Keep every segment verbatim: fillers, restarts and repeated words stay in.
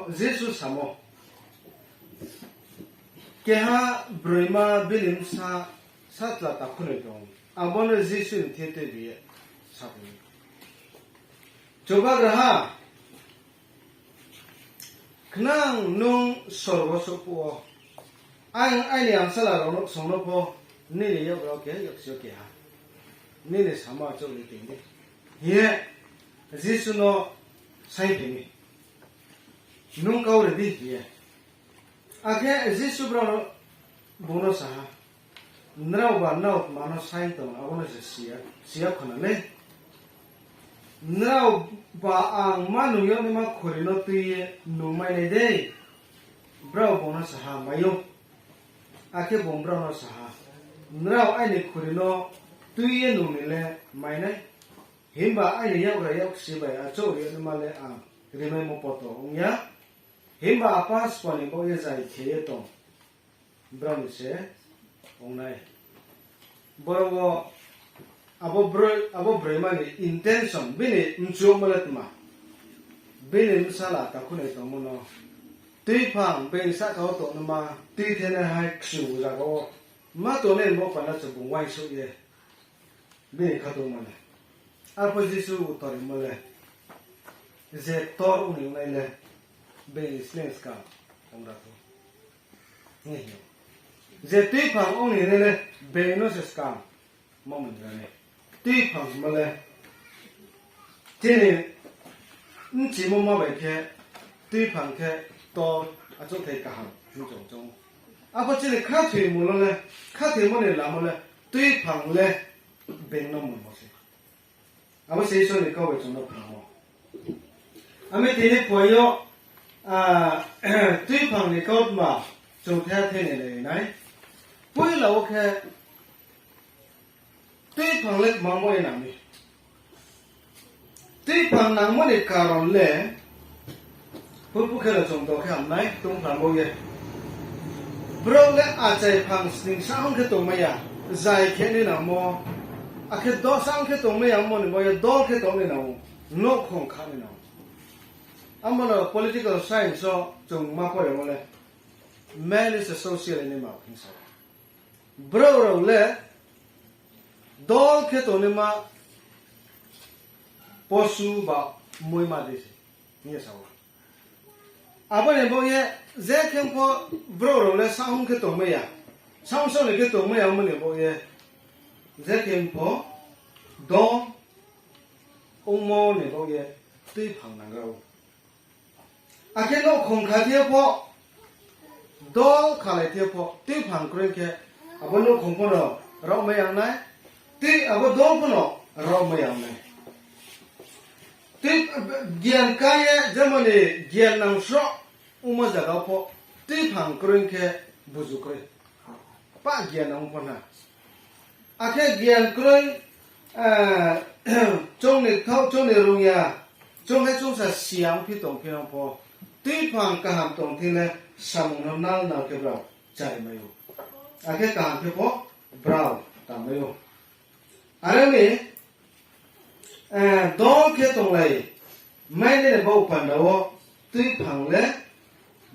Jisu samo, keha broima bini bsa satla takhunoi tong ou. Abo no Jisu ni thing tuibi ye sa tong ou, Chubagraha, khnang nung sorgo souh phuh wo, ang aini angsala rao no song no pho, nini yakgra wo keha, yaksi yo keha, nini samo achouh ri tong di, hing ye Jisu no saingphai mi, nung kau ri di, hing ye. Akhe Jisu brao no, bung no sa ha, nraoba nrao tma no saing tong, abo no se si ya, si ya khna lei. Nraoba ang ma nung yagnaima khuri no tui ye nungmai nai dei? Brao bung no sa ha, Mai ou. Akhe bung brao no sa ha, Nrao aini khuri no tui ye nung ni le mai nai, himba aini yakgra yaksi bai achouh ri yagnaima le ang rimaimo poto ong ya. Himba Apa sbo ni baoh ye zai khe ye tong, brao ni se ong nai. Boro wo abo broi, abo broima ni intention, bini mchumo le tma? Bini bsala takhunoi tongmo no, tuiphang bini sahka wo tongnaima tuithenai hai kchu zaga wo ma tongnai ni baoh panda se bung uaingsouh ye bini khatungmo le. Arphuh Jisu utor rimo le, Je ktor ong ni ongnai le, bini sleing skang ong ra thou, hing ye hing ou. Je tuiphang ong ni ongnai le, bini no se skang ma mung ra nai. Tuiphang hingmo le, chini bchimo ma bai khe, tuiphang khe ktor, achouhthai kaham hing chung choung ou. Arphuh chini khathoimo no le, khathoimo ni lamo le, tuiphang le bini no mungmo se. Abo se Isor ni kau bai chung no phrang ou. Ami tini phuaing yo, ah, tuiphang ni kautma chung the the ni nai nai. Poila wo khe tuiphang le kmang bo ye nang mi. Tuiphang nangmo ni karon le, purphu khe no chung to khe ham nai, tongphang bo ye. Brouh le achai phang sning sahung khe tongmai ya, zai khe ni nangmo, akhe do sahung khe tongmai ya, amo ni bo ye dol khe tong ni nang ou, nouhkhong kha ni nang ou. Amo no political science wo chung ma poremo le, mainly se social ni ma hing sa ou. Brouh rao le dol khe tongnaima posu ba muima dei se hing ye sa ou. Abo ni baoh ye je khe pho brouh rao le sahung khe tongmai ya, sahung sahung ni khe tongmai ya, amo ni baoh ye je khe pho dol ongmo ni baoh ye tuiphang nang ou. Akhe nouhkhong kha thing yo pho, dol khalai thing yo pho, tuiphang kroi khe, abo nouhkhong pho no raomai ya nai, tui abo dol pho no raomai ya nai. Tui, gian kái ye, jemon ni gian nang sroh ongmo zaga pho, tuiphang kroi khe buzu kroi. Pah gian nang pho na. Akhe gian kroi, eh, chung ni thaoh, chung ni rung ya, chung khe chungsa si ya ongphi tongphi nang pho, tuiphang kaham tong thing le samung no nal nal khe brao charimai ou. Akhe kaham khe pho brao tangmai ou. Are ong mi, eh, dol khe tonglai mai nai ni baoh panda wo tuiphang le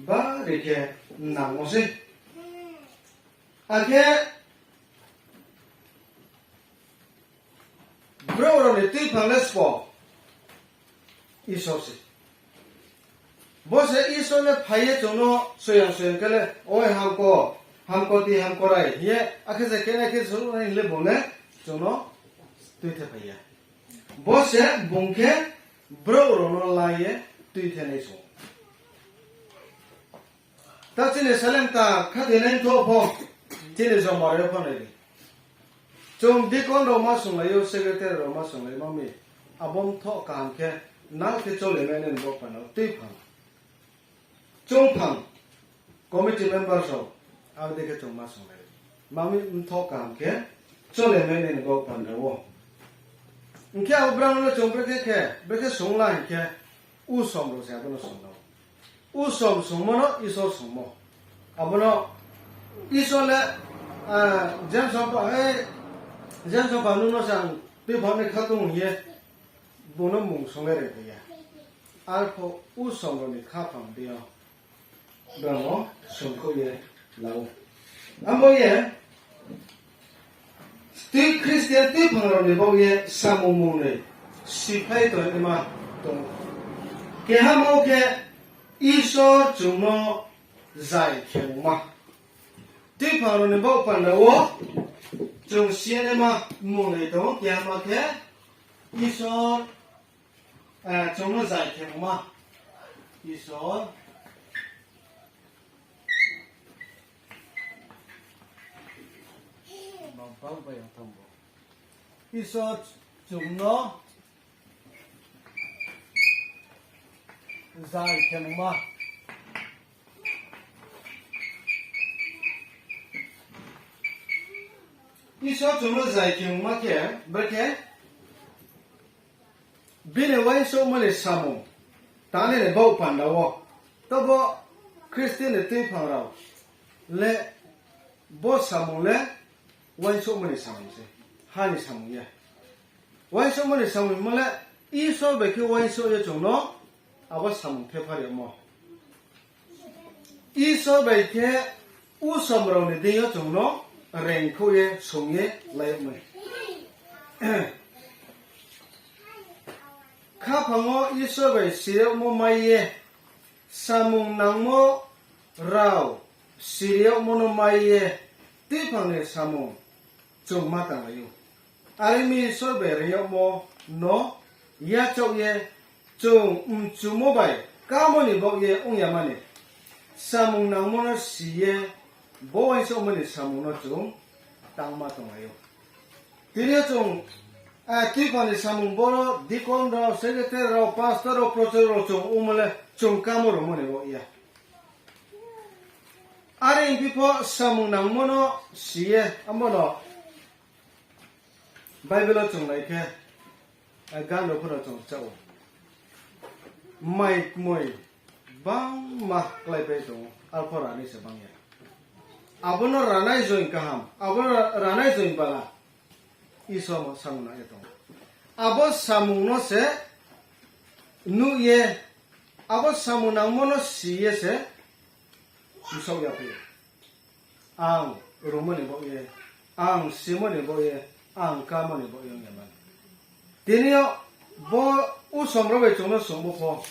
bari khe nangmo sei. Akhe brouh rao ni tuiphang le sbo, Isor se. Bo se Isor le phai ye chung no soyang soyang khe le, oi hamko, hamko ti hamko rai hing ye, akhe se khe nai khe se nai hing le bung le chung no tuithe phai ya. Bo se bung khe brouh rao no la ye tuithenai song. Ta chini salem ta khathoinai mthoh pho, chini joma rao pho nai di. Chung deacon rao ma songlai ou, secretary rao ma songlai ma mi, abo mthoh kaham khe, nal khe chole mai nai ni bo panda wo tuiphang. Chungphang, committee members rao, abo dei khe chung ma songlai ou. Ma mi mthoh kaham khe, chole mai nai ni bo panda wo. Hing khe abo brao no chung brekhe khe, brekhe song la hing khe, usom rao se abo no song ou. Usom songmo no Isor songmo. Abo no Isor le, ah, James songpha, eh, James songpha nung no se ang tuiphang ni khatung hing ye, bung no mung song le ri phai ya. arphuh usom rao ni khaphang deing yo brao no songkhouh ye la ou. Abo ye, tui Christian tuiphang rao ni baoh ye samung mung ni siphlai tongnaima tong ou. Kehama wo khe Isor chung no zai khemungma. Tuiphang rao ni baoh panda wo chung siyanaima mung ni tong ou, kehama khe Isor, eh, chung no zai khemungma. Isor, Isor chung no zai khemungma. Isor chung no zai khemungma khe, brekhe bini uaingsouhmo ni samung tangnai ni baoh panda wo. Tobo Christian ni tuiphang rao le bo samung le uaingsouhmo ni samung se, ha ni samung ya. Uaingsouhmo ni samung hingmo le Isor bai khe uaingsouh ye chung no abo samung thephar yagmo. Isor bai khe usom rao ni deing yo chung no reingkhouh ye song ye la yagmo. Khaphang wo Isor bai siri yagmo mai ye, samung nangmo rao siri yagmo no mai ye, tuiphang ni samung chung ma tanglai ou. Are mi Isor bai reing yagmo no yachaoh ye, chung mchumo bai kamo ni baoh ye ong ya mani, samung nangmo no si ye, bo uaingsouhmo ni samung no chung tangma tonglai ou. Tini yo chung, ah, tuiphang ni samung boro deacon rao, secretary rao, pastor rao, prochorok rao chung ongmo le chung kamo rungmo ni baoh ya. Are ongphi pho samung nangmo no si ye, abo no Bible wo chung nai khe, gan rao pho no chung chá ou. Mai kmoi bangma kláipai tong ou, arphuh ranai se bang ya. Abo no ranai join kaham, abo no ra-, ranai join bala, Isor no samung nang ye tong ou. Abo samung no se nuh ye, abo samung nangmo no si ye se bsaoh ya phi ou. Ang rungmo ni baoh ye, ang simo ni baoh ye, ang kamo ni baoh ye ong ya mani. Tini yo bo usom rao bai chung no songmo pho,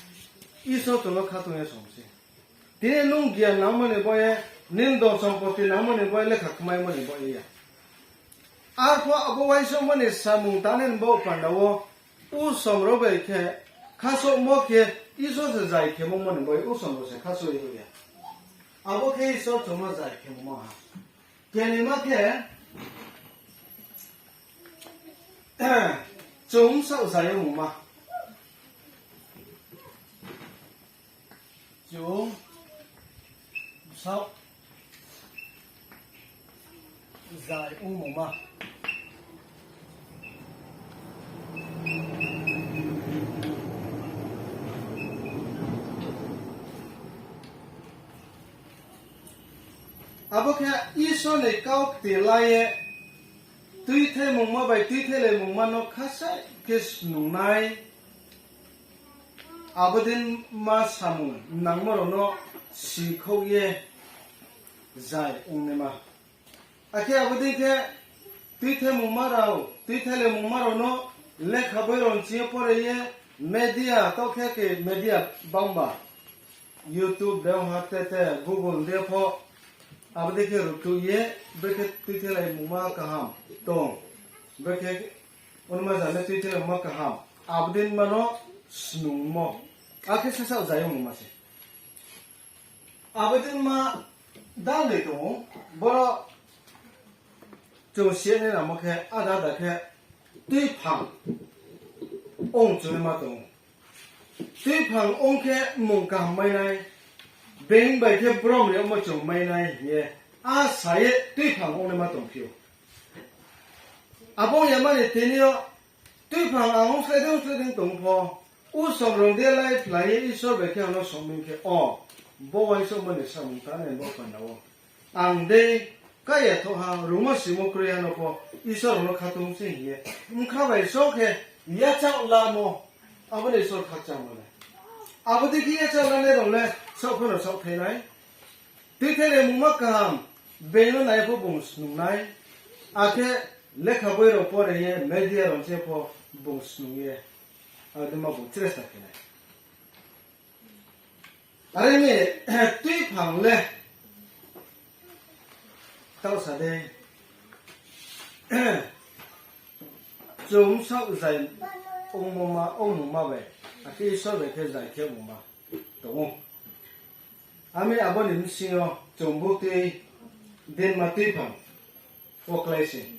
Isor chung no khatung ye song se. Tini nung gian nangmo ni baoh ye, nini dhon sompoti nangmo ni baoh ye, lekha kmaimo ni baoh ye ya. Arphuh abo uaingsouhmo ni samung tangnai ni baoh panda wo, usom rao bai khe khasouhmo khe, Isor se zai khemungmo ni baoh ye usom rao se khasouh ye hoih ya. Abo khe Isor chung no zai khemungma ha. Kenima khe, chung bsaoh zai ongmungma. Chung bsaoh zai ongmungma. Abo khe Isor ni kau kti la ye, tuithaimungma bai tuithailai mungma no khasai khe snungnai. Abo dei ma samung nangmo rao no sikhouh ye zai ongnaima. Akhe abo dei khe tuithaimungma rao, tuithailai mungma rao no lekha boi rao nching ye pore ye, media, taoh khe khe media bangba, YouTube de ong ha te te, Google de pho, abo dei khe rutu ye, brekhe tuithailai mungma kaham tong, brekhe onma ja le tuithailai mungma kaham, abo dei ma no snungmo, akhe sasa zai ongmo ma se. Abo dei ma dal ni tong ou, boro chung siya ni namo khe ada ada khe tuiphang ong chung ma tong ou. Tuiphang ong khe mung kaham mai nai, being bai khe brom ri yagmo chung mai nai hing ye, a sa ye tuiphang ong nai ma tongphi ou. Abo ong ya mani tini yo tuiphang ang ong slái dei, ong slái dei tong pho, usom rao de lai phlai ye Isor bai khe ang no soming khe, o, bo uaingsouhmo ni samung tangnai bo panda wo ang dei kaiya thoh ha, rungmo simo kroi ha no pho, Isor rao no khatung se hing ye, bkha bai só khe yachaoh lamo, abo ni Isor khakchangmo le. Abo dei khe ye chá lanai rao le saoh pho no saoh thai nai. Tuithailai mungma kaham, being no nai pho bung snung nai. Akhe lekha boi rao pore ye media rao se pho bung snung ye, abo dei ma bung chesta khe nai. Are mi, tuiphang le taoh sa dei, chung bsaoh zai ongmo ma, ongmungma bai, akhe Isor bai khe zai khe ongmungma tong ou. Ami abo ni bsing yo chung buktui dinma tuiphang wo klái se.